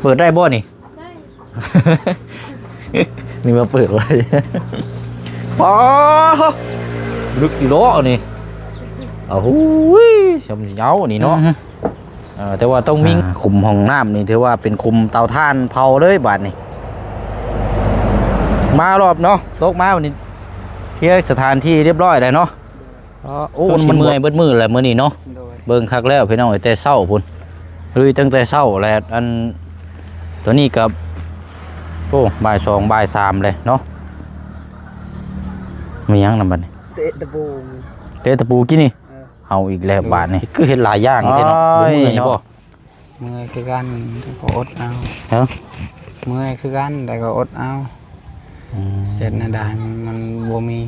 ເປີດໄດ້ບໍ່ນີ້? ໄດ້ ນີ້ມາເປີດໄວ້ ປ້າ ລຶກຢູ່ເນາະນີ້ ໂອ້ໂຫ ຊ່ຳເຍົານີ້ເນາະ ອື ເອີ ແຕ່ວ່າຕ້ອງມີ ອ່າ ຂຸມຫ້ອງນ້ຳນີ້ ຖືວ່າເປັນຂຸມເຕົາຖ່ານເຜົາເລີຍບາດນີ້ ມາລອບເນາະ ຕົກມາບາດນີ້ ເຄຍສະຖານທີ່ຮຽບຮ້ອຍແລ້ວເນາະ. ອໍ ໂອ້ ມັນເມື່ອຍເບິດມື້ແຫຼະມື້ນີ້ເນາະ ໂດຍ ເບິ່ງຄັກແລ້ວພີ່ນ້ອງເອີຍ ແຕ່ເຊົ້າພຸ້ນ ລຸຍຕັ້ງແຕ່ເຊົ້າແຫຼະ ອັນ ຕອນນີ້ກໍ ໂອ້ ບ່າຍສອງ ບ່າຍສາມແລ້ວເນາະ ມີຫຍັງນຳບັດນີ້ ເຕະຕະປູ ເຕະຕະປູກິນນີ້ ເອີ ເອົາອີກແລ້ວບາດນີ້ ຄືເຮັດຫຼາຍຢ່າງແທ້ເນາະ ບໍ່ເມື່ອຍບໍ່? ເມື່ອຍຄືກັນ ແຕ່ກໍອົດເອົາ ຮະ ເມື່ອຍຄືກັນ ແຕ່ກໍອົດເອົາ ອືມ ເຮັດແນວໃດມັນບໍ່ມີ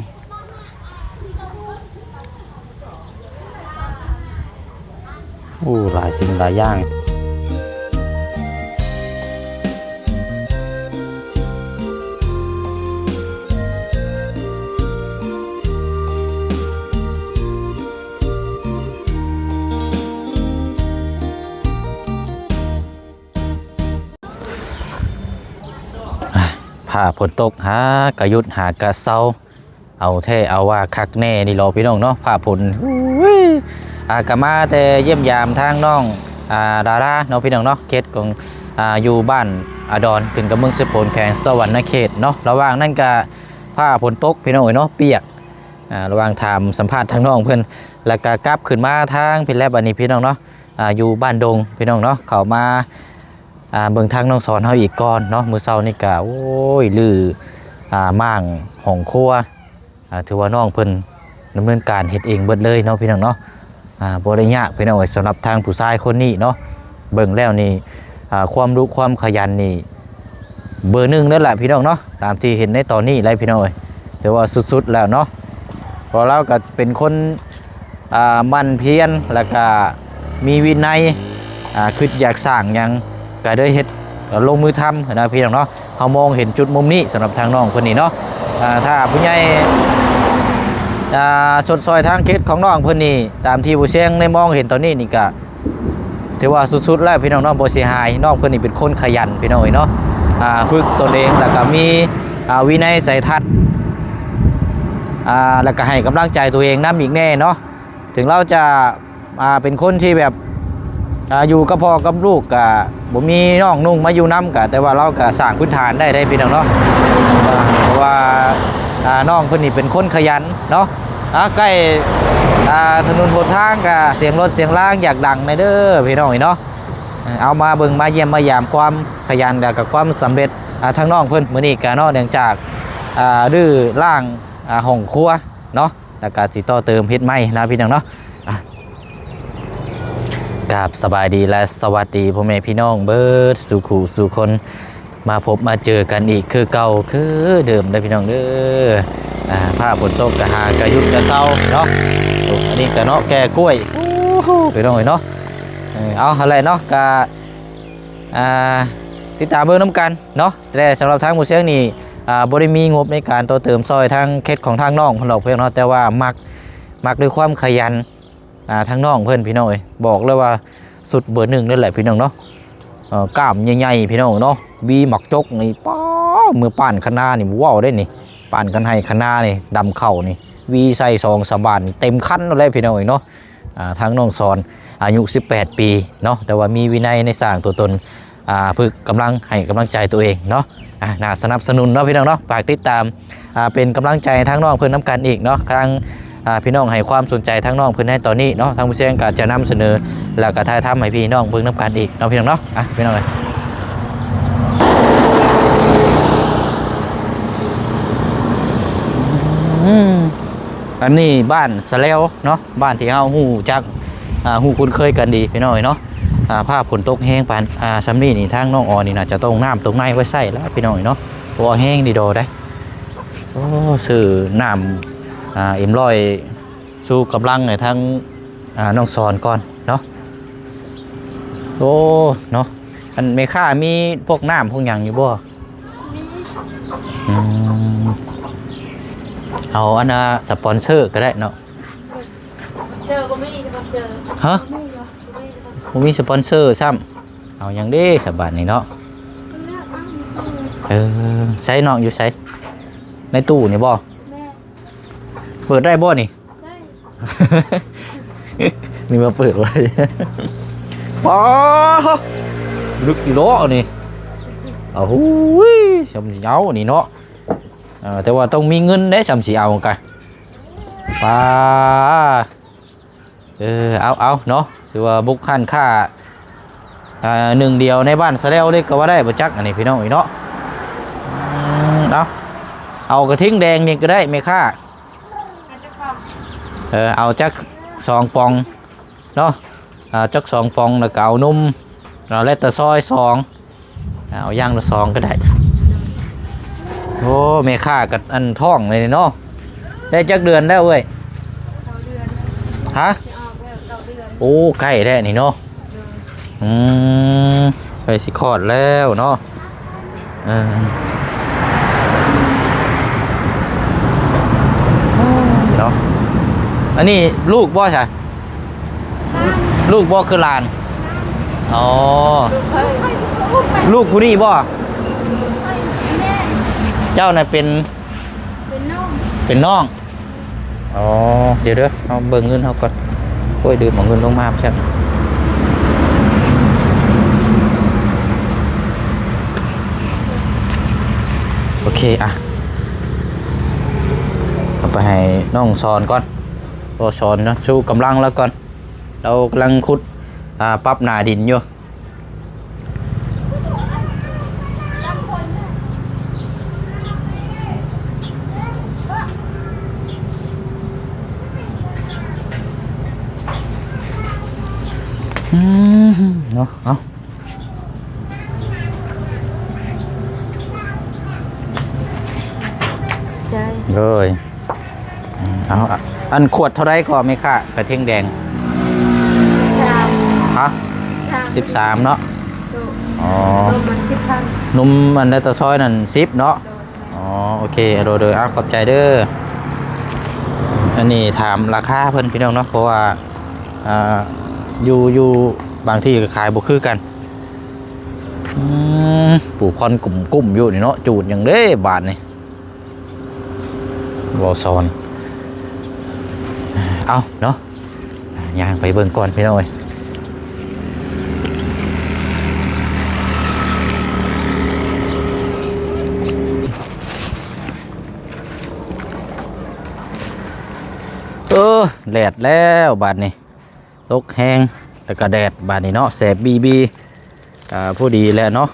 ໂອ້ ຫຼາຍສິ່ງຫຼາຍຢ່າງ. ຟ້າຝົນຕົກ ຫາກະຢຸດຫາກະເຊົາ ເອົາແທ້ເອົາວ່າຄັກແນ່ນີ້ລະພີ່ນ້ອງເນາະ ຟ້າຝົນ ອຸ້ຍ ອ່າ ກະມາແຕ່ຢ້ຽມຢາມທາງນ້ອງ ອ່າ ດາລາເນາະ ພີ່ນ້ອງເນາະ ເຂດຂອງ ອ່າ ຢູ່ບ້ານອາດອນ ຂຶ້ນກັບເມືອງເຊໂປນ ແຂວງສະຫວັນນະເຂດເນາະ ລະຫວ່າງນັ້ນກະຟ້າຝົນຕົກ ພີ່ນ້ອງເອີຍເນາະ ປຽກ ອ່າ ລະຫວ່າງຖາມສຳພາດທາງນ້ອງເພິ່ນ ແລ້ວກະກັບຂຶ້ນມາທາງພີ້ແລ້ວ ບັດນີ້ພີ່ນ້ອງເນາະ ອ່າ ຢູ່ບ້ານດົງພີ່ນ້ອງເນາະ ເຂົ້າມາ ອ່າ ເບິ່ງທາງນ້ອງສອນເຮົາອີກກ່ອນເນາະ ມື້ເຊົ້ານີ້ກະ ໂອ້ຍ ຮື້ ອ່າ ມ້າງຫ້ອງຄົວ ອ່າ ຖືວ່ານ້ອງເພິ່ນດຳເນີນການເຮັດເອງເບິດເລີຍເນາະ ພີ່ນ້ອງເນາະ ອ່າ ບໍ່ໄດ້ຍາກພີ່ນ້ອງເອີຍ ສຳລັບທາງຜູ້ຊາຍຄົນນີ້ເນາະ ເບິ່ງແລ້ວນີ້ ອ່າ ຄວາມດຸຄວາມຂະຫຍັນນີ້ ເບີໜຶ່ງເລີຍແຫຼະພີ່ນ້ອງເນາະ ຕາມທີ່ເຫັນໃນຕອນນີ້ແຫຼະພີ່ນ້ອງເອີຍ ຖືວ່າສຸດໆແລ້ວເນາະ ເພາະລາວກໍເປັນຄົນ ອ່າ ໝັ່ນພຽນ ແລ້ວກະມີວິໄນ ອ່າ ຄິດຢາກສ້າງຫຍັງກະໄດ້ເຮັດ ລົງມືທຳນະພີ່ນ້ອງເນາະ ເຮົາມອງເຫັນຈຸດມຸມນີ້ ສຳລັບທາງນ້ອງເພິ່ນນີ້ເນາະ ອ່າ ຖ້າຜູ້ໃຫຍ່ ອ່າ ຊົດຊ່ອຍທາງເຂດຂອງນ້ອງເພິ່ນນີ້ ຕາມທີ່ບໍ່ຊຽງໄດ້ມອງເຫັນຕອນນີ້ນີ້ກະ ຖືວ່າສຸດໆແລ້ວພີ່ນ້ອງເນາະ ບໍ່ເສຍຫາຍ ນ້ອງເພິ່ນນີ້ເປັນຄົນຂະຫຍັນພີ່ນ້ອງເອີຍເນາະ ອ່າ ຝຶກຕົນເອງ ແລ້ວກະມີ ອ່າ ວິໄນໄສທັດ ອ່າ ແລ້ວກະໃຫ້ກຳລັງໃຈຕົວເອງນຳອີກແນ່ເນາະ ເຖິງລາວຈະ ອ່າ ເປັນຄົນທີ່ແບບ ອ່າ ຢູ່ກັບພໍ່ກັບລູກກະບໍ່ມີນ້ອງນຸ່ງມາຢູ່ນຳກະ ແຕ່ວ່າລາວກະສ້າງພື້ນຖານໄດ້ເດ້ພີ່ນ້ອງເນາະ ເພາະວ່າ ອ່າ ນ້ອງເພິ່ນນີ້ເປັນຄົນຂະຫຍັນເນາະ ອ່າ ໃກ້ ອ່າ ຖະໜົນຫົນທາງກະສຽງລົດສຽງລາງຢາກດັງແດ່ເດີພີ່ນ້ອງເອີຍເນາະ ເອົາມາເບິ່ງມາຢ້ຽມມາຢາມຄວາມຂະຫຍັນ ແລ້ວກະຄວາມສຳເລັດ ອ່າ ທາງນ້ອງເພິ່ນ ມື້ນີ້ກະເນາະ ເນື່ອງຈາກ ອ່າ ຮື້ລ້າງ ອ່າ ຫ້ອງຄົວເນາະ ແລ້ວກະຊິຕໍ່ເຕີມເຮັດໃໝ່ນະພີ່ນ້ອງເນາະ ອ່ະ ກາບສະບາຍດີ ແລະ ສະຫວັດດີພໍ່ແມ່ພີ່ນ້ອງເບິດສູ່ຄູ່ສູ່ຄົນ ມາພົບມາເຈີກັນອີກຄືເກົ່າຄືເດີມເດີພີ່ນ້ອງເດີ ອ່າ ຟ້າຝົນຕົກກະຫາກະຢຸດກະເຊົາເນາະ ໂອ້ ອັນນີ້ກະເນາະ ແກ່ກ້ວຍ ໂອ້ໂຫ ພີ່ນ້ອງເອີຍເນາະ ເອີ ເອົາ ຫັ້ນແຫຼະເນາະ ກະ ອ່າ ຕິດຕາມເບິ່ງນຳກັນເນາະ ແຕ່ສຳລັບທາງໝູ່ຊຽງນີ້ ອ່າ ບໍ່ໄດ້ມີງົບໃນການຕໍ່ເຕີມຊ່ອຍທາງເຂດຂອງທາງນ້ອງເພິ່ນດອກເພິ່ນເນາະ ແຕ່ວ່າມັກ ມັກດ້ວຍຄວາມຂະຫຍັນ ອ່າ ທາງນ້ອງເພິ່ນພີ່ນ້ອງເອີຍ ບອກເລີຍວ່າສຸດເບີໜຶ່ງເລີຍແຫຼະພີ່ນ້ອງເນາະ ເອີ ກ້າມໃຫຍ່ໆ ພີ່ນ້ອງເນາະ ວີໝາກຈົກນີ້ ປ້າ ເມື່ອປ້ານຄະນານີ້ບໍ່ເວົ້າເດ້ນີ້ ປ້ານຄັນໄຮ່ຄັນນານີ້ ດຳເຂົ້ານີ້ ວີໃສ່ສອງສາມບາດນີ້ ເຕັມຄັນໂລດແຫຼະພີ່ນ້ອງເອີຍເນາະ ອ່າ ທາງນ້ອງສອນອາຍຸສິບແປດປີເນາະ ແຕ່ວ່າມີວິໄນໃນສ້າງຕົວຕົນ ອ່າ ຝຶກກຳລັງ ໃຫ້ກຳລັງໃຈຕົວເອງເນາະ ອ່າ ໜ້າສະໜັບສະໜູນເນາະພີ່ນ້ອງເນາະ ຝາກຕິດຕາມ ອ່າ ເປັນກຳລັງໃຈທາງນ້ອງເພິ່ນນຳກັນອີກເນາະ ທາງ ອ່າ ພີ່ນ້ອງໃຫ້ຄວາມສົນໃຈທາງນ້ອງເພິ່ນໃນຕອນນີ້ເນາະ ທາງຜູ້ຊຽງກໍຈະນຳສະເໜີ ແລ້ວກໍຖ່າຍທຳໃຫ້ພີ່ນ້ອງເບິ່ງນຳກັນອີກເນາະ ພີ່ນ້ອງເນາະ ອ່ະ ພີ່ນ້ອງເອີຍ ອືມ ອັນນີ້ບ້ານສະແລວເນາະ ບ້ານທີ່ເຮົາຮູ້ຈັກ ອ່າ ຮູ້ຄຸ້ນເຄີຍກັນດີພີ່ນ້ອງເອີຍເນາະ ອ່າ ຟ້າຝົນຕົກແຮງປານ ອ່າ ຊ່ຳນີ້ນີ້ ທາງນ້ອງອອນນີ້ໜ້າຈະຕ້ອງນ້ຳຕົກໃນໄວ້ໃຊ້ແລ້ວພີ່ນ້ອງເອີຍເນາະ ເພາະວ່າແຮງດີດໍໄດ໋ ໂອ້ ຊື້ນ້ຳ ອ່າ ເອັມຮ້ອຍ ຊູກຳລັງໃຫ້ທາງ ອ່າ ນ້ອງສອນກ່ອນເນາະ ໂອ້ ເນາະ ອັນແມ່ຄ້າມີພວກນ້ຳພວກຫຍັງຢູ່ບໍ່? ມີ ອືມ ເອົາອັນນ່າ ສະປອນເຊີກໍໄດ້ເນາະ ເຈີບໍ່ມີ ສະປອນເຊີ ຮະ? ບໍ່ມີຫວະ? ບໍ່ມີ ບໍ່ມີສະປອນເຊີຊ້ຳ ເອົາຫຍັງເດ້ສະບາດນີ້ເນາະ ເອີ ໃສນ້ອງຢູ່ໃສ? ໃນຕູ້ນີ້ບໍ່? ແມ່ນ. ເປີດໄດ້ບໍ່ນີ້? ໄດ້. ນີ້ມາເປີດໄວ້. ປ້າ ລຶກອີ່ຫຼໍນີ້. ໂອ້ໂຫ ຊ່ຳຊິເອົານີ້ເນາະ. ເອີ ແຕ່ວ່າຕ້ອງມີເງິນເດ້ ຊ່ຳຊິເອົາກະ ປ້າ. ເອີ ເອົາ ເອົາເນາະ ຖືວ່າບຸກຮ້ານຄ້າ ເອີ ໜຶ່ງດຽວໃນບ້ານສະແລວເລີຍກໍວ່າໄດ້ບໍ່ຈັກ ອັນນີ້ພີ່ນ້ອງເອີຍເນາະ. ອືມ ເອົາ ເອົາກະທິງແດງນີ້ກໍໄດ້ແມ່ຄ້າ. ເອີ ເອົາຈັກສອງປອງເນາະ. ອ່າ ຈັກສອງປອງ ແລ້ວກໍເອົານົມ ເອົາແລກຕາຊອຍສອງ ເອົາຢ່າງລະສອງກໍໄດ້. ໂອ້ ແມ່ຄ້າກໍອັນທ້ອງເລີຍເນາະ. ໄດ້ຈັກເດືອນແລ້ວເອີຍ? ເກົ້າເດືອນ. ຮະ? ຊິອອກແລ້ວເກົ້າເດືອນ. ໂອ້ ໃກ້ແລ້ວນີ້ເນາະ. ໂດຍ. ອືມ ໃກ້ຊິຄອດແລ້ວເນາະ. ເອີ ເນາະ ອັນນີ້ລູກບໍ່ຊະ? ລູກບໍ່ຄືຫຼານ? ອໍ ລູກຜູ້ນີ້ບໍ່? ແມ່ນ. ເຈົ້ານະເປັນ ເປັນນ້ອງ ເປັນນ້ອງ. ອໍ ດຽວເດີ ເຮົາເບິ່ງເງິນເຮົາກ່ອນ. ໂອ້ຍ ລືມເອົາເງິນລົງມາຊັ້ນ. ໂອເຄ ອ່ະ ເອົາໄປໃຫ້ນ້ອງສອນກ່ອນ. ບໍ່ສອນເນາະ ຊູກຳລັງລາວກ່ອນ. ລາວກຳລັງຂຸດ ອ່າ ປັບໜ້າດິນຢູ່. ອືມ ເນາະ ເອົາ ໃຈ ເອີຍ. ອືມ ເອົາ ອັນຂວດເທົ່າໃດກໍແມ່ຄ້າ ກະທິງແດງ? ສິບສາມ. ຮະ? ສິບສາມ. ສິບສາມເນາະ. ໂດຍ. ອໍ ນົມມັນສິບພັນ ນົມອັນໃນຕາຊອຍນັ້ນສິບເນາະ. ໂດຍ. ອໍ ໂອເຄ ໂດຍໆ ເອົາ ຂອບໃຈເດີ. ອັນນີ້ຖາມລາຄາເພິ່ນພີ່ນ້ອງເນາະ ເພາະວ່າ ອ່າ ຢູ່ ຢູ່ບາງທີ່ກໍຂາຍບໍ່ຄືກັນ. ອືມ ປູ່ຄວັນກຸ້ມໆຢູ່ນີ້ເນາະ ຈູດຫຍັງເດ້ບາດນີ້. ບໍ່ສອນ ເອົາເນາະ ຍ່າງໄປເບິ່ງກ່ອນພີ່ນ້ອງເອີຍ. ເອີ ແດດແລ້ວບາດນີ້. ຕົກແຮງ ແລ້ວກະແດດບາດນີ້ເນາະ ແສບບີບີ. ອ່າ ພໍດີແຫຼະເນາະ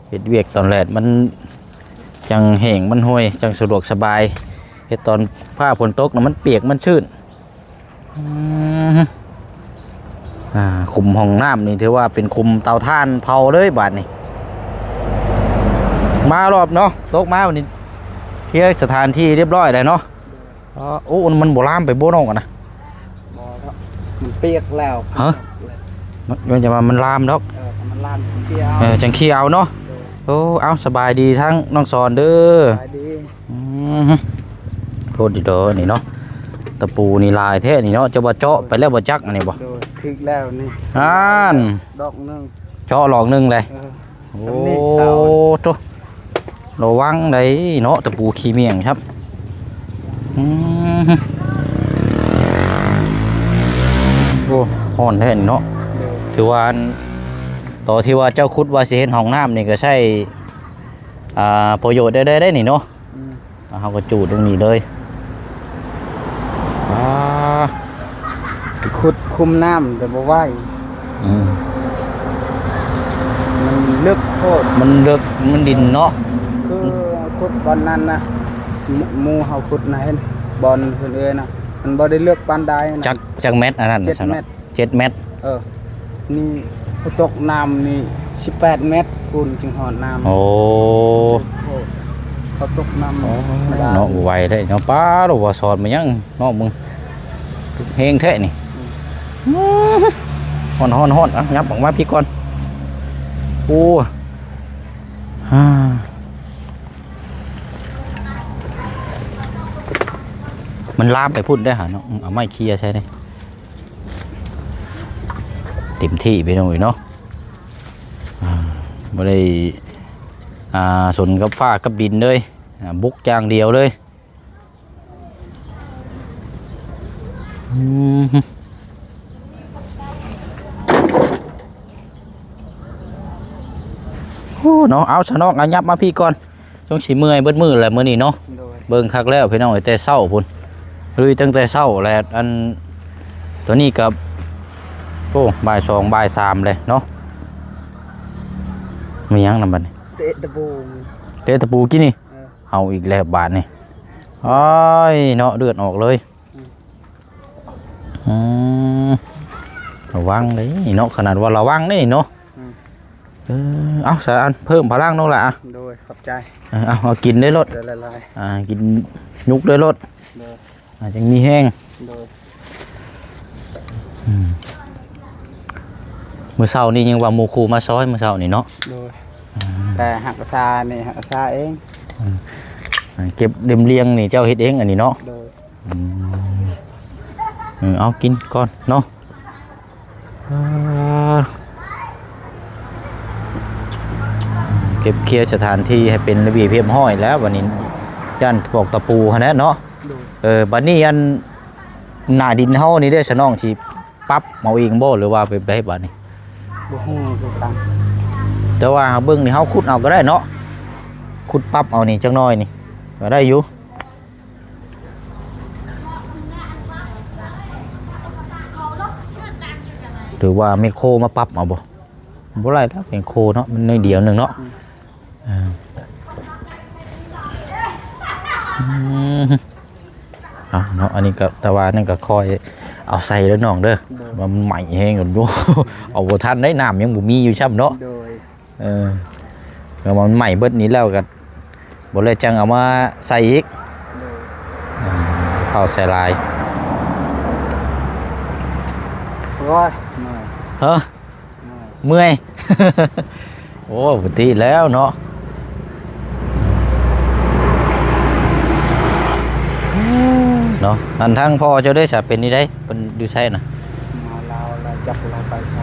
ເຮັດວຽກຕອນແດດມັນຈັ່ງແຫ້ງ ມັນຫ້ວຍ ຈັ່ງສະດວກສະບາຍ. ເຮັດຕອນຟ້າຝົນຕົກນະ ມັນປຽກ ມັນຊື້ນ. ອືມ ອ່າ ຂຸມຫ້ອງນ້ຳນີ້ຖືວ່າເປັນຂຸມເຕົາຖ່ານເຜົາເລີຍບາດນີ້. ມາລອບເນາະ ຕົກມາບາດນີ້ ເຄຍສະຖານທີ່ຮຽບຮ້ອຍແລ້ວເນາະ. ອໍ ໂອ້ ມັນບໍ່ລາມໄປບໍ່ນ້ອງຫັ້ນນະ? ບໍ່ດອກ ມັນປຽກແລ້ວ. ຮະ? ມັນ ມັນຈະວ່າມັນລາມດອກ. ເອີ ຖ້າມັນລາມຈັ່ງເຄຍເອົາ. ເອີ ຈັ່ງເຄຍເອົາເນາະ. ໂດຍ. ໂອ້ ເອົາ ສະບາຍດີທັງນ້ອງສອນເດີ. ສະບາຍດີ. ອືມ ໂພດດີດອກນີ້ເນາະ ຕະປູນີ້ຫຼາຍແທ້ນີ້ເນາະ. ຈະວ່າເຈາະໄປແລ້ວບໍ່ຈັກອັນນີ້ບໍ່? ໂດຍ ຖືກແລ້ວນີ້. ອ່ານ ດອກໜຶ່ງ ເຈາະດອກໜຶ່ງເລີຍ. ເອີ. ໂອ້ ໂທ້ ລະວັງໄດ໋ເນາະ ຕະປູຂີ້ໝ້ຽງຄັບ. ອືມ ໂອ້ ຮ້ອນແທ້ນີ້ເນາະ. ໂດຍ. ຖືວ່າອັນ ຕອນທີ່ວ່າເຈົ້າຂຸດວ່າຊິເຮັດຫ້ອງນ້ຳນີ້ກໍໃຊ້ ອ່າ ປະໂຫຍດໄດ້ ໄດ້ ໄດ້ນີ້ເນາະ. ອືມ. ເຮົາກໍຈູດລົງນີ້ເລີຍ. ອ່າ ຊິຂຸດຄຸມນ້ຳແຕ່ບໍ່ໄຫວ. ອືມ ມັນເລິກໂພດ. ມັນເລິກ ມັນດິນເນາະ. ຄືຂຸດບ່ອນນັ້ນນະ ໝູ່ ໝູ່ເຮົາຂຸດນະ ເຫັນບ່ອນເພິ່ນເອີ້ຍນະ ມັນບໍ່ໄດ້ເລິກປານໃດນະ. ຈັກ ຈັກແມັດອັນນັ້ນ? ເຈັດແມັດ. ເຈັດແມັດ. ເອີ ນີ້ພໍຕົກນ້ຳນີ້ສິບແປດແມັດພຸ້ນຈຶ່ງຮອດນ້ຳ. ໂອ້ ໂອ້ ພໍຕົກນ້ຳ ໂອ້ ເນາະ ໄວແທ້ເນາະ. ປ້າດ ວ່າສອນມາຍັງເນາະ ມຶງ ແຮງແທ້ນີ້. ອືມ ຮ້ອນໆໆ ເອົາ ຫຍັບອອກມາພີ້ກ່ອນ. ໂອ້ ມັນລາມໄປພຸ້ນໄດ້ຫາເນາະ. ເອົາໄມ້ເຄຍໃສ່ເດ້. ເຕັມທີ່ໄປໜ້ອຍເນາະ. ອ່າ ບໍ່ໄດ້ ອ່າ ສົນກັບຟ້າກັບດິນເລີຍ ອ່າ ບຸກຢ່າງດຽວເລີຍ. ອືມ ໂອ້ ເນາະ ເອົາ ຊະນ້ອງ ເອົາ ຫຍັບມາພີ້ກ່ອນ ຈົ່ງຊິເມື່ອຍເບິດມື້ແຫຼະມື້ນີ້ເນາະ. ໂດຍ ເບິ່ງຄັກແລ້ວພີ່ນ້ອງເອີຍ ແຕ່ເຊົ້າພຸ້ນ ລຸຍຕັ້ງແຕ່ເຊົ້າແຫຼະ. ອັນ ຕອນນີ້ກໍ ໂອ້ ບ່າຍສອງ ບ່າຍສາມແລ້ວເນາະ. ມີຫຍັງນຳບັດນີ້? ເຕະຕະປູ ເຕະຕະປູກິນນີ້. ເອີ ເອົາອີກແລ້ວບາດນີ້ ໂອ້ຍ ເນາະ ເລືອດອອກເລີຍ. ອືມ ອືມ ລະວັງເດ້ເນາະ ຂະໜາດວ່າລະວັງເດ້ເນາະ. ອືມ ເອີ ເອົາ ສາອັນ ເພີ່ມພະລັງນ້ອງລະ. ໂດຍ ຂອບໃຈ. ເອີ ເອົາ ເອົາ ກິນເລີຍໂລດ ເດີຫຼາຍໆ. ອ່າ ກິນ ຍຸກເລີຍໂລດ. ໂດຍ ອ່າ ຈັ່ງມີແຮງ. ໂດຍ ອືມ ມື້ເຊົ້ານີ້ຍັງວ່າໝູ່ຄູ່ມາຊ່ອຍ ມື້ເຊົ້ານີ້ເນາະ. ໂດຍ ອ່າ ແຕ່ຮັກສານີ້ ຮັກສາເອງ. ອືມ ອ່າ ເກັບເຫຼັ້ມລຽງນີ້ເຈົ້າເຮັດເອງອັນນີ້ເນາະ. ໂດຍ ອືມ ເອີ ເອົາກິນກ່ອນເນາະ. ອ່າ ເກັບເຄຍສະຖານທີ່ໃຫ້ເປັນລະບຽບຮຽບຮ້ອຍແລ້ວ ບັດນີ້ຢ້ານຕອກຕະປູຫັ້ນແຫຼະເນາະ. ໂດຍ ເອີ ບັດນີ້ອັນ ໜ້າດິນເຮົານີ້ເດ້ ສະນ້ອງຊິປັບເອົາເອງບໍ່ ຫຼືວ່າແບບໃດບັດນີ້? ບໍ່ຮູ້ຄືກັນ ແຕ່ວ່າເຮົາເບິ່ງນີ້ ເຮົາຂຸດເອົາກໍໄດ້ເນາະ ຂຸດປັບເອົານີ້ຈັກໜ້ອຍນີ້ກໍໄດ້ຢູ່. ຫຼືວ່າແມັກໂຄມາປັບເອົາບໍ່? ບໍ່ໄດ້ດອກແມັກໂຄເນາະ ມັນໜ້ອຍດຽວໜຶ່ງເນາະ. ອືມ ເອີ ອືມ ເອົາເນາະ ອັນນີ້ກໍ ແຕ່ວ່ານັ້ນກໍຄ່ອຍເອົາໃສ່ເດີນ້ອງເດີ. ໂດຍ ວ່າມັນໄໝ້ແຮງ ເອົາບໍ່ທັນໄດ໋ ນ້ຳຍັງບໍ່ມີຢູ່ຊ້ຳເນາະ. ໂດຍ ເອີ ແລ້ວມັນໄໝ້ເບິດນີ້ແລ້ວກໍບໍ່ແລ້ວຈັ່ງເອົາມາໃສ່ອີກ. ໂດຍ ເອີ ເຂົ້າໃສ່ຫຼາຍ. ໂອ້ຍ ເອີ ເມື່ອຍ ເມື່ອຍ ໂອ້ ປົກກະຕິແລ້ວເນາະ ເນາະ. ອັນທາງພໍ່ເຈົ້າເດ້ສະ ເປັນນີ້ໃດ ເພິ່ນຢູ່ໃສນະ? ເມົາເຫຼົ້າແລ້ວ ຈັກລາວໄປໃສ.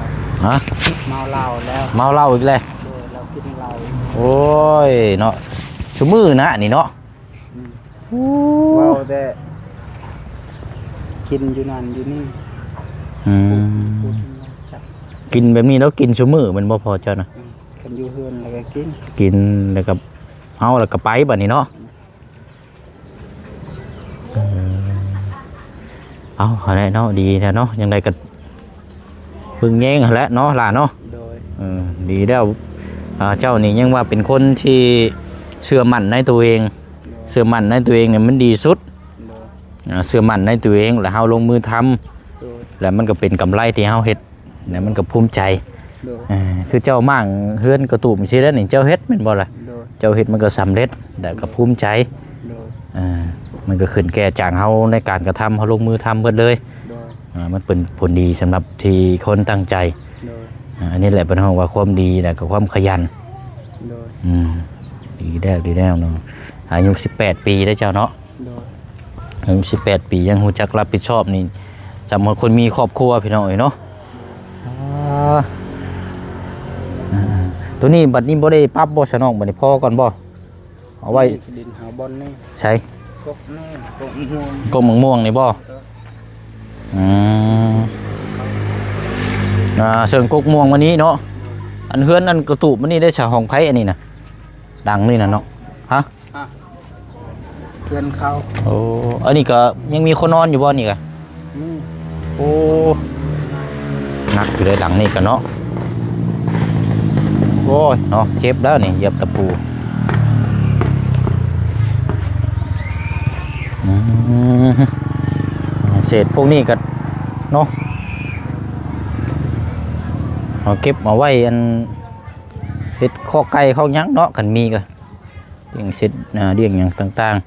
ຮະ? ເມົາເຫຼົ້າແລ້ວ ເມົາເຫຼົ້າອີກແລ້ວ. ໂດຍ ລາວກິນເຫຼົ້າ. ໂອ້ຍເນາະ ຊຸມື້ນະນີ້ເນາະ. ອືມ ໂອ້ ເວົ້າແຕ່ກິນຢູ່ນັ້ນຢູ່ນີ້. ອືມ ກິນແບບນີ້ແລ້ວກິນຊຸມື້ແມ່ນບໍ່ພໍ່ເຈົ້ານະ? ອືມ ຄັນຢູ່ເຮືອນແລ້ວກໍກິນ ກິນແລ້ວກໍເອົາ ແລ້ວກໍໄປບັດນີ້ເນາະ. ອືມ ເອີ ເອົາ ຫັ້ນແຫຼະເນາະ ດີແລ້ວເນາະ ຈັ່ງໃດກໍເບິ່ງແຍງຫັ້ນແຫຼະເນາະຫຼານເນາະ. ໂດຍ ເອີ ດີແລ້ວ ອ່າ ເຈົ້ານີ້ຍັງວ່າເປັນຄົນທີ່ເຊື່ອໝັ້ນໃນຕົວເອງ. ໂດຍ ເຊື່ອໝັ້ນໃນຕົວເອງນີ້ມັນດີສຸດ. ໂດຍ ອ່າ ເຊື່ອໝັ້ນໃນຕົວເອງ ແລ້ວເຮົາລົງມືທຳ. ໂດຍ ແລ້ວມັນກໍເປັນກຳໄລທີ່ເຮົາເຮັດ ແລ້ວມັນກໍພູມໃຈ. ໂດຍ ເອີ ຄືເຈົ້າມ້າງເຮືອນກະຕູບຊີ້ແລ້ວນີ້ ເຈົ້າເຮັດແມ່ນບໍ່ລະ? ໂດຍ ເຈົ້າເຮັດມັນກໍສຳເລັດ ແລ້ວກໍພູມໃຈ. ໂດຍ ເອີ ມັນກໍຂຶ້ນແກ່ຈາງເຮົາໃນການກະທຳ ເຮົາລົງມືທຳເບິດເລີຍ. ໂດຍ ອ່າ ມັນເປັນຜົນດີສຳລັບທີ່ຄົນຕັ້ງໃຈ. ໂດຍ ອ່າ ອັນນີ້ແຫຼະເພິ່ນເອີ້ນວ່າຄວາມດີ ແລ້ວກໍຄວາມຂະຫຍັນ. ໂດຍ ອືມ ດີແລ້ວ ດີແລ້ວເນາະ. ອາຍຸສິບແປດປີເດ້ເຈົ້າເນາະ. ໂດຍ ອາຍຸສິບແປດປີຍັງຮູ້ຈັກຮັບຜິດຊອບນີ້ ສ່ຳຄົນມີຄອບຄົວພີ່ນ້ອງເອີຍເນາະ. ອ່າ ໂຕນີ້ບັດນີ້ບໍ່ໄດ້ປັບບໍ່ຊະນ້ອງ ບັດນີ້ພໍກ່ອນບໍ່? ເອົາໄວ້ ນີ້ດິນເຮົາບ່ອນນີ້ ໃສ? ກົກນີ້ ກົກມ່ວງ ກົກໝາກມ່ວງນີ້ບໍ່? ເອີ ອືມ ອ່າ ເຊິ່ງກົກມ່ວງມານີ້ເນາະ. ອັນເຮືອນອັນກະຕູບມານີ້ໄດ້ສະ ຂອງໃຜອັນນີ້ນະ? ຫຼັງນີ້ນະເນາະ ຮະ? ອ່ະ ເຮືອນເຂົາ. ໂອ້ ອັນນີ້ກໍຍັງມີຄົນນອນຢູ່ບໍ່ນີ້ກະ? ມີ. ໂອ້ ໜັກຢູ່ເດ້ຫຼັງນີ້ກະເນາະ. ໂອ້ຍເນາະ ເຈັບແລ້ວນີ້ ຢຽບຕະປູ. ອືມ ເສດພວກນີ້ກະເນາະ ເອົາເກັບເອົາໄວ້ ອັນ ເຮັດຄອກໄກ່ຄອກຫຍັງເນາະ ຄັນມີກະ ລ້ຽງເສັດ ອ່າ ລ້ຽງຫຍັງຕ່າງໆ.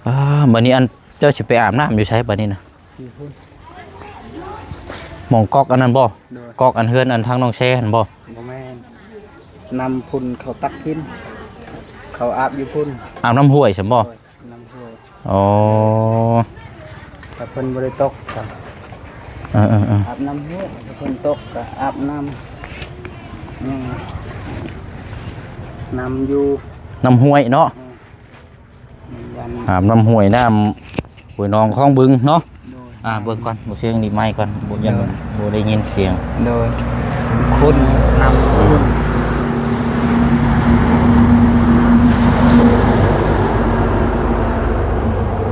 ອ່າ ບັດນີ້ອັນເຈົ້າຊິໄປອາບນ້ຳຢູ່ໃສບັດນີ້ນະ? ຢູ່ພຸ້ນ ໝ່ອງກອກອັນນັ້ນບໍ່? ໂດຍ ກອກອັນເຮືອນອັນທາງນ້ອງແຊຫັ້ນບໍ່? ບໍ່ແມ່ນ ນ້ຳພຸ້ນເຂົາຕັກກິນ ເຂົາອາບຢູ່ພຸ້ນ. ອາບນ້ຳຫ້ວຍຊັ້ນບໍ່? ໂດຍ ນ້ຳຫ້ວຍ. ອໍ ຖ້າເພິ່ນບໍ່ໄດ້ຕົກກໍ ເອີໆໆ ອາບນ້ຳຫ້ວຍ ຖ້າເພິ່ນຕົກກໍອາບນ້ຳ ຍັງ ນຳຢູ່ ນ້ຳຫ້ວຍເນາະ ເອີ ນ້ຳ ອາບນ້ຳຫ້ວຍ ນ້ຳຫ້ວຍໜອງຄອງບຶງເນາະ. ໂດຍ ອ່າ ເບິ່ງກ່ອນ ບໍ່ເຊີງນີ້ໄມກ່ອນ ບໍ່ ຢ້ານ ໂດຍ ບໍ່ໄດ້ຍິນສຽງ. ໂດຍ ຂຸ້ນ ນ້ຳຂຸ້ນ.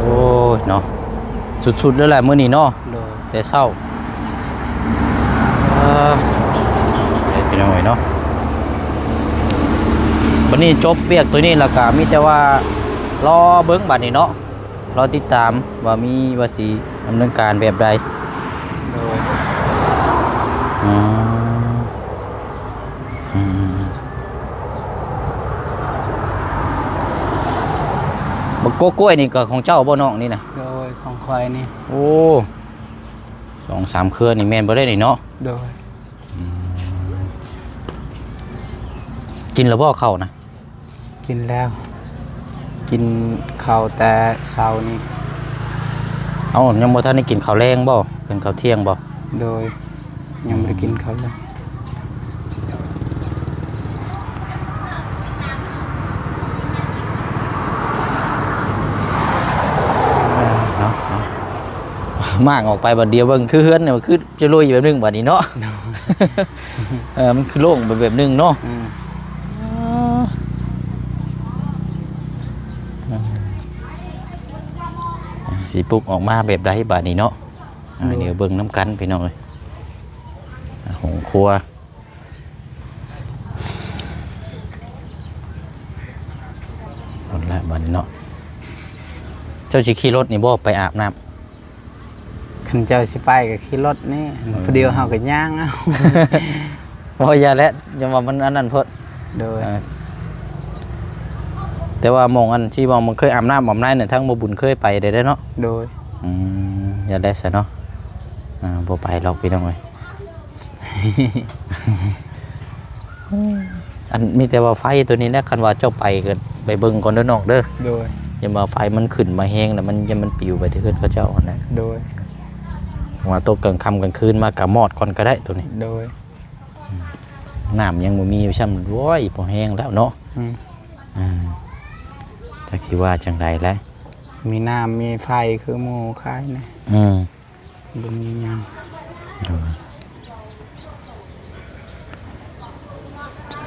ໂອ້ຍເນາະ ສຸດໆເລີຍແຫຼະມື້ນີ້ເນາະ. ໂດຍ ແຕ່ເຊົ້າ ເອີ ໄປພີ່ນ້ອງເອີຍເນາະ. ບັດນີ້ຈົບວຽກໂຕນີ້ແລ້ວກະມີແຕ່ວ່າລໍເບິ່ງບັດນີ້ເນາະ ລໍຕິດຕາມວ່າມີ ວ່າຊິດຳເນີນການແບບໃດ. ໂດຍ ອືມ ອືມ ບັກກົກກ້ວຍນີ້ກໍຂອງເຈົ້າບໍ່ນ້ອງນີ້ນະ? ໂດຍ ຂອງຂ້ອຍນີ້. ໂອ້ ສອງສາມເຄືອນີ້ແມ່ນບໍ່ໄດ້ນີ້ເນາະ? ໂດຍ ອືມ ກິນແລ້ວບໍ່ເຂົ້ານະ? ກິນແລ້ວ ກິນເຂົ້າແຕ່ເຊົ້ານີ້. ເອົ້າ ຍັງບໍ່ທັນໄດ້ກິນເຂົ້າແລງບໍ່? ເປັນເຂົ້າທ່ຽງບໍ່? ໂດຍ ຍັງບໍ່ໄດ້ກິນເຂົ້າແລງ. ເນາະ ເນາະ ມ້າງອອກໄປບາດດຽວເບິ່ງ ຄືເຮືອນນີ້ ຄືຈະລຸຍແບບໜຶ່ງບາດນີ້ເນາະ. ໂດຍ ເອີ ມັນຄືໂລ່ງໄປແບບໜຶ່ງເນາະ. ອືມ ຊິປຸກອອກມາແບບໃດບາດນີ້ເນາະ. ອ່າ ໂດຍ ດຽວເບິ່ງນຳກັນພີ່ນ້ອງເອີຍ ອ່າ ຫ້ອງຄົວ ພຸ້ນລະບາດນີ້ເນາະ. ເຈົ້າຊິຂີ່ລົດນີ້ບໍ່ໄປອາບນ້ຳ? ຄັນເຈົ້າຊິໄປກໍຂີ່ລົດນີ້ ເອີ ຜູ້ດຽວເຮົາກໍຍ່າງເອົາ. ໂອ້ຍ ຢ່າແຫຼະ ຢ່າວ່າມັນອັນນັ້ນໂພດ. ໂດຍ ເອີ ແຕ່ວ່າໝ່ອງອັນທີ່ວ່າມັນເຄີຍອາບນ້ຳອາບໃນນັ້ນ ທາງບໍ່ບຸນເຄີຍໄປໄດ້ເນາະ. ໂດຍ ອືມ ຢ່າແຫຼະຊະເນາະ ອ່າ ບໍ່ໄປດອກພີ່ນ້ອງເອີຍ. ອັນ ມີແຕ່ວ່າໄຟໂຕນີ້ແຫຼະ ຄັນວ່າເຈົ້າໄປກໍໄປເບິ່ງກ່ອນເດີນ້ອງເດີ. ໂດຍ ຢ່າວ່າໄຟມັນຂຶ້ນມາແຮງແລ້ວມັນ ຢ້ານມັນປິວໄປທີ່ເຮືອນເຂົາເຈົ້າຫັ້ນແຫຼະ. ໂດຍ ວ່າຕົກກາງຄ່ຳກາງຄືນມາກໍມອດກ່ອນກໍໄດ້ໂຕນີ້. ໂດຍ ນ້ຳຍັງບໍ່ມີຢູ່ຊ້ຳ. ໂອ້ຍ ພໍແຮງແລ້ວເນາະ. ອືມ ອ່າ ຈັກຊິວ່າຈັ່ງໃດແຫຼະ ມີນ້ຳມີໄຟຄືໝູ່ຂາຍນະ. ອືມ ບໍ່ມີຫຍັງ. ໂດຍ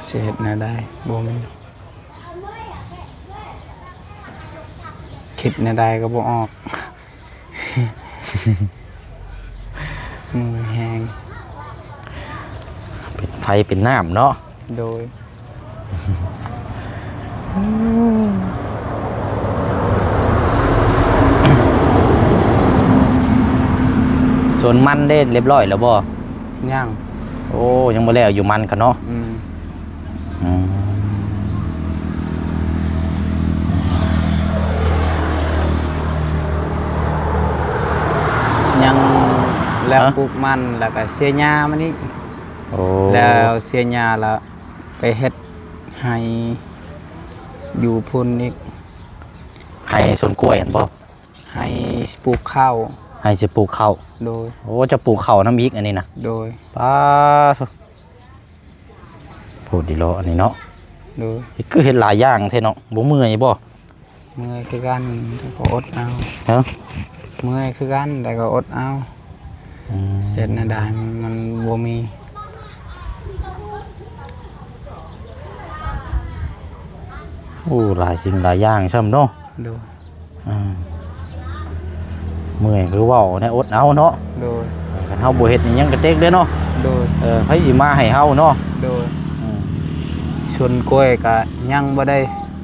ຈະເຮັດແນວໃດ ບໍ່ມີ ຄິດແນວໃດກໍບໍ່ອອກ. ເມື່ອຍແຮງ ເປັນໄຟເປັນນ້ຳເນາະ. ໂດຍ ສວນມັນເດ້ ລຽບຮ້ອຍແລ້ວບໍ່? ຍັງ. ໂອ້ ຍັງບໍ່ແລ້ວຢູ່ມັນກະເນາະ. ອືມ ອືມ ຍັງແລ້ວ ຮະ? ປູກມັນ ແລ້ວກະເສຍຫຍ້າມັນອີກ. ໂອ້ ແລ້ວເສຍຫຍ້າແລ້ວໄປເຮັດໄຮ່ຢູ່ພຸ້ນອີກ. ໄຮ່ສວນກ້ວຍຫັ້ນບໍ່? ໄຮ່ຊິປູກເຂົ້າ. ໄຮ່ຊິປູກເຂົ້າ. ໂດຍ ໂອ້ ຈະປູກເຂົ້ານຳອີກອັນນີ້ນະ. ໂດຍ ປາໂທ້ ໂພດດີເລາະອັນນີ້ເນາະ. ໂດຍ ຄືເຮັດຫຼາຍຢ່າງແທ້ເນາະ ບໍ່ເມື່ອຍບໍ່? ເມື່ອຍຄືກັນ ແຕ່ກໍອົດເອົາ. ຮະ? ເມື່ອຍຄືກັນ ແຕ່ກໍອົດເອົາ. ອືມ ເຮັດແນວໃດມັນບໍ່ມີ. ໂອ້ ຫຼາຍສິ່ງຫຼາຍຢ່າງຊ້ຳເນາະ. ໂດຍ ອ່າ ເມື່ອຍຄືເວົ້າແນວອົດເອົາເນາະ. ໂດຍ ຄັນເຮົາບໍ່ເຮັດນີ້ຍັງກະເຕັກເດ້ເນາະ. ໂດຍ ເອີ ໃຜຊິມາໃຫ້ເຮົາເນາະ. ໂດຍ ອືມ ສວນກ້ວຍກະຍັງບໍ່ໄດ້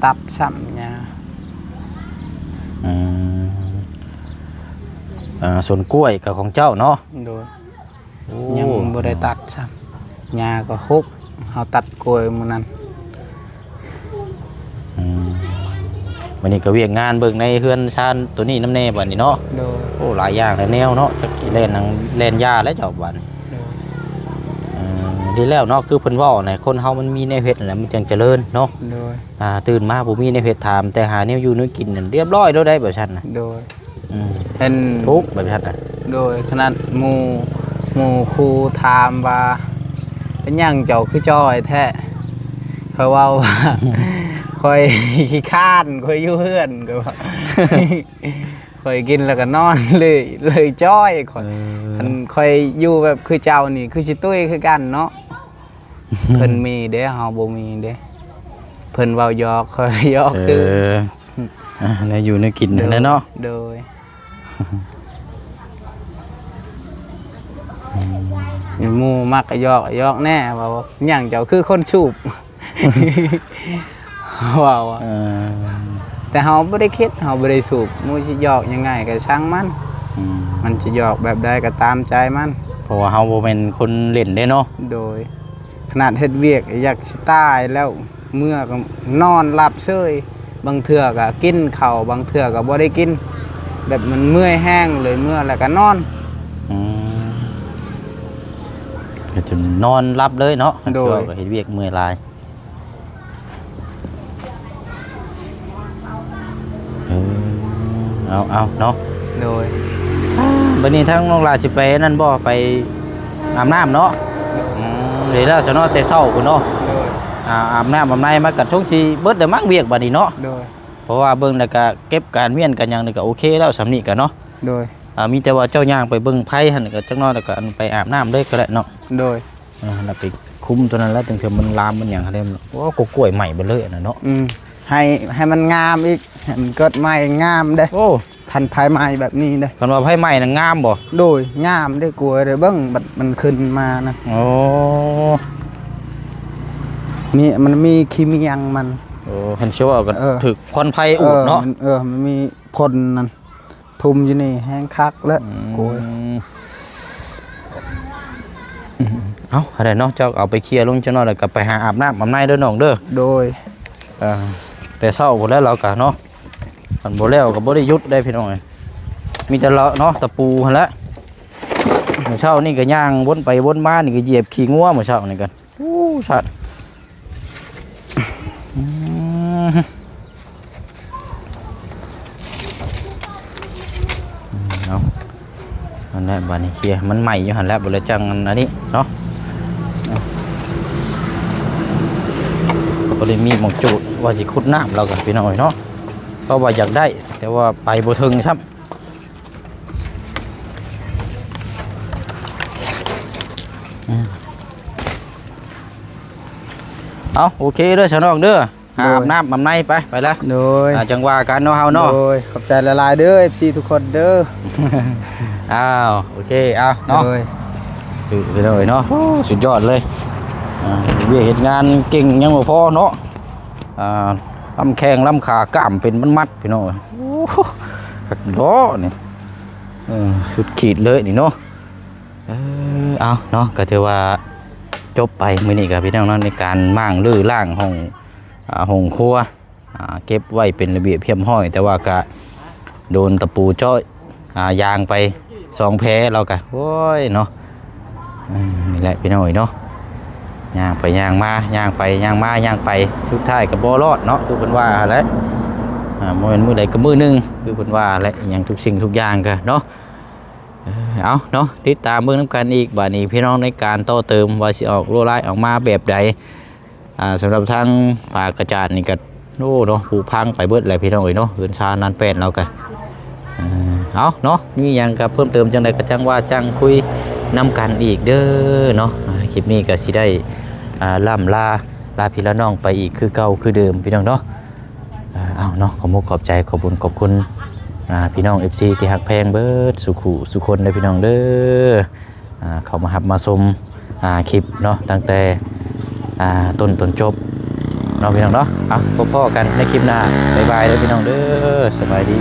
ຕັດຊ້ຳຫຍ້າ. ອືມ ອ່າ ສວນກ້ວຍກະຂອງເຈົ້າເນາະ. ໂດຍ ໂອ້ ຍັງບໍ່ໄດ້ຕັດຊ້ຳ ຫຍ້າກໍຫົກ ເຮົາຕັດກ້ວຍມື້ນັ້ນ. ອືມ ມື້ນີ້ກໍວຽກງານເບິ່ງໃນເຮືອນຊານໂຕນີ້ນຳແດ່ບັດນີ້ເນາະ. ໂດຍ ໂອ້ ຫຼາຍຢ່າງຫຼາຍແນວເນາະ ຈັກຊິແລ່ນຫຍັງແລ່ນຢາແລ້ວເຈົ້າບັດນີ້. ໂດຍ ເອີ ດີແລ້ວເນາະ ຄືເພິ່ນເວົ້ານະ ຄົນເຮົາມັນມີແນວເຮັດຫັ້ນແຫຼະ ມັນຈັ່ງຈະເລີນເນາະ. ໂດຍ ອ່າ ຕື່ນມາບໍ່ມີແນວເຮັດ ຖາມແຕ່ຫາແນວຢູ່ແນວກິນນັ້ນ ລຽບຮ້ອຍໂລດໄດ໋ ແບບຊັ້ນນະ. ໂດຍ ອືມ ເຫັນທຸກແບບນັ້ນນະ. ໂດຍ ຂະໜາດໝູ່ ໝູ່ຄູ່ຖາມວ່າ ເປັນຫຍັງເຈົ້າຄືຈ່ອຍແທ້? ຂ້ອຍເວົ້າວ່າ ຂ້ອຍຂີ້ຄ້ານ ຂ້ອຍຢູ່ເຮືອນ ຂ້ອຍວ່າ ຂ້ອຍກິນແລ້ວກໍນອນເລີຍ ເລີຍຈ້ອຍຂ້ອຍ. ເອີ ຄັນຂ້ອຍຢູ່ແບບຄືເຈົ້ານີ້ ຄືຊິຕຸ້ຍຄືກັນເນາະ. ເພິ່ນມີເດ້ ເຮົາບໍ່ມີເດ້. ເພິ່ນເວົ້າຫຍອກ ຂ້ອຍຫຍອກ ເອີ ຄື ອ່າ ແນວຢູ່ແນວກິນຫັ້ນແຫຼະເນາະ. ໂດຍ ໂດຍ. ອືມ ໝູ່ມັກກໍຫຍອກ ຫຍອກແດ່ ວ່າຫຍັງເຈົ້າຄືຄົນສູບ ເວົ້າວ່າ ເອີ ແຕ່ເຮົາບໍ່ໄດ້ຄິດ ເຮົາບໍ່ໄດ້ສູບ ໝູ່ຊິຫຍອກຍັງໄງກໍຊ່າງມັນ. ອືມ ມັນຈະຫຍອກແບບໃດກໍຕາມໃຈມັນ ເພາະວ່າເຮົາບໍ່ແມ່ນຄົນຫຼິ້ນເດ້ເນາະ. ໂດຍ. ຂະໜາດເຮັດວຽກຢາກຊິຕາຍແລ້ວ ເມື່ອກໍນອນຫຼັບເຊີຍ ບາງເທື່ອກໍກິນເຂົ້າ ບາງເທື່ອກໍບໍ່ໄດ້ກິນ ແບບມັນເມື່ອຍແຮງເລີຍ ເມື່ອແລ້ວກໍນອນ. ອືມ ກໍຈົນນອນຫຼັບເລີຍເນາະ. ໂດຍ. ເຮັດວຽກເມື່ອຍຫຼາຍ. ເອີ ເອົາ ເອົາເນາະ. ໂດຍ. ບັດນີ້ທາງນ້ອງຫຼ້າຊິໄປນັ້ນບໍ່ ໄປອາບນ້ຳເນາະ? ໂດຍ. ອືມ ເດແລ້ວຊະເນາະ ແຕ່ເຊົ້າພຸ້ນເນາະ. ໂດຍ. ອາ ອາບນ້ຳອາບໃນມາກັນ ຊົງຊິເບິດແລ້ວມັ້ງວຽກບັດນີ້ເນາະ. ໂດຍ. ເພາະວ່າເບິ່ງແລ້ວກະເກັບການວຽນກັນຫຍັງນີ້ກະໂອເຄແລ້ວ ສ່ຳນີ້ກະເນາະ. ໂດຍ. ອາ ມີແຕ່ວ່າເຈົ້າຍ່າງໄປເບິ່ງໄຟຫັ້ນ ກະຈັກໜ້ອຍແລ້ວກະອັນໄປອາບນ້ຳເລີຍກະໄດ້ເນາະ. ໂດຍ. ເອີ ແລ້ວໄປຄຸມຕົວນັ້ນແລ້ວ ຈັ່ງເທື່ອມັນລາມມັນຫຍັງຫັ້ນເດ້. ໂອ້ ກໍກ້ວຍໄໝ້ເບິດເລີຍອັນນັ້ນເນາະ. ອືມ ໃຫ້ ໃຫ້ມັນງາມອີກ ໃຫ້ມັນເກີດໃໝ່ງາມເດ້. ໂອ້ ພັນໄຟໄໝ້ແບບນີ້ເດ້. ຄັນວ່າໄຟໄໝ້ນະງາມບໍ່? ໂດຍ ງາມເດ້ ກ້ວຍເດ້ ເບິ່ງບັດມັນຂຶ້ນມານະ. ໂອ້ ມີ ມັນມີຂີ້ມຽງມັນ. ໂອ້ ຄັນຊິເວົ້າກໍ ເອີ ຖືກຄວັນໄຟອູດເນາະ. ເອີ ມັນ ເອີ ມັນມີພົນນັ້ນ ທຸ່ມຢູ່ນີ້ແຮງຄັກແລ້ວ. ອືມ ໂອ້ຍ ເອົາ ອັນໃດເນາະ ເຈົ້າເອົາໄປເຄຍລົງຈັກໜ້ອຍ ແລ້ວກໍໄປຫາອາບນ້ຳອາບໃນເດີນ້ອງເດີ. ໂດຍ. ເອີ ແຕ່ເຊົ້າພຸ້ນແຫຼະລາວກະເນາະ ຄັນບໍ່ແລ້ວກໍບໍ່ໄດ້ຢຸດໄດ້ພີ່ນ້ອງເອີຍ. ມີແຕ່ລາວເນາະ ຕະປູຫັ້ນແຫຼະ. ມື້ເຊົ້ານີ້ກໍຍ່າງວົນໄປວົນມານີ້ ກໍຢຽບຂີ້ງົວມື້ເຊົ້ານີ້ກໍ ໂອ້ ສາດ. ອືມ ເອົາ ອັນນັ້ນບາດນີ້ເຄຍ ມັນໄໝ້ຢູ່ຫັ້ນແຫຼະ ບໍ່ແລ້ວຈັ່ງອັນນີ້ເນາະ. ບໍ່ໄດ້ມີໝ່ອງຈູດ ວ່າຊິຂຸດນ້ຳ ລາວກໍພີ່ນ້ອງເອີຍເນາະ ເພາະວ່າຢາກໄດ້ ແຕ່ວ່າໄປບໍ່ເຖິງຊ້ຳ. ອືມ ເອົາ ໂອເຄເດີຊະນ້ອງເດີ ໂດຍ ອາບນ້ຳອາບໃນໄປ ໄປລະ. ໂດຍ. ອ່າ ຈັ່ງວ່າກັນເນາະເຮົາເນາະ. ໂດຍ ຂອບໃຈຫຼາຍໆເດີ ເອັຟຊີ ທຸກຄົນເດີ. ອ້າວ ໂອເຄ ເອົາເນາະ. ໂດຍ. ຄືໄປເລີຍເນາະ ໂອ້ ສຸດຍອດເລີຍ. ອ່າ ວຽກເຮັດງານເກັ່ງຍັງບໍ່ພໍເນາະ ອ່າ ລຳແຂ້ງລຳຂາກ້າມເປັນມັດໆ ພີ່ນ້ອງ. ໂອ້ ຄັກເນາະນີ້ ເອີ ສຸດຂີດເລີຍນີ້ເນາະ. ເອີ ເອົາເນາະ ກໍຖືວ່າຈົບໄປມື້ນີ້ກໍພີ່ນ້ອງເນາະ ໃນການມ້າງຮື້ລ້າງຫ້ອງ ອ່າ ຫ້ອງຄົວ ອ່າ ເກັບໄວ້ເປັນລະບຽບຮຽບຮ້ອຍ ແຕ່ວ່າກະໂດນຕະປູເຈາະ ອ່າ ຢາງໄປສອງແຜ ລາວກະ ໂອ້ຍເນາະ. ເອີ ນີ້ແຫຼະພີ່ນ້ອງເອີຍເນາະ ຍ່າງໄປຍ່າງມາ ຍ່າງໄປຍ່າງມາຍ່າງໄປ ສຸດທ້າຍກໍບໍ່ລອດເນາະ ຄືເພິ່ນວ່າຫັ້ນແຫຼະ. ອ່າ ບໍ່ແມ່ນມື້ໃດກໍມື້ໜຶ່ງ ຄືເພິ່ນວ່າແຫຼະ ອີ່ຫຍັງທຸກສິ່ງທຸກຢ່າງກະເນາະ. ເອີ ເອົາເນາະ ຕິດຕາມເບິ່ງນຳກັນອີກ ບາດນີ້ພີ່ນ້ອງ ໃນການຕໍ່ເຕີມວ່າຊິອອກລົວດລາຍອອກມາແບບໃດ. ອ່າ ສຳລັບທາງຝາກະຈານນີ້ກໍ ໂອ້ ເນາະ ຜຸພັງໄປເບິດແຫຼະພີ່ນ້ອງເອີຍເນາະ ເຮືອນຊານນານແປນລາວກະ. ເອີ ເອົາເນາະ ມີຫຍັງກໍເພີ່ມເຕີມຈັ່ງໃດກໍຈັ່ງວ່າຈັ່ງຄຸຍນຳກັນອີກເດີເນາະ. ອ່າ ຄລິບນີ້ກໍຊິໄດ້ ອ່າ ລ່ຳລາ ລາພີ່ລານ້ອງໄປອີກຄືເກົ່າຄືເດີມ ພີ່ນ້ອງເນາະ. ເອີ ເອົາເນາະ ຂອບມຸກຂອບໃຈ ຂອບບຸນຂອບຄຸນ ອ່າ ພີ່ນ້ອງ ເອັຟຊີ ທີ່ຮັກແພງເບິດສູ່ຄູ່ສູ່ຄົນເດີ ພີ່ນ້ອງເດີ. ອ່າ ເຂົ້າມາຮັບມາຊົມ ອ່າ ຄລິບເນາະ ຕັ້ງແຕ່ ອ່າ ຕົ້ນຈົນຈົບເນາະ ພີ່ນ້ອງເນາະ. ເອົາ ພົບພໍ້ກັນໃນຄລິບໜ້າ ບາຍບາຍເດີ ພີ່ນ້ອງເດີ ສະບາຍດີ.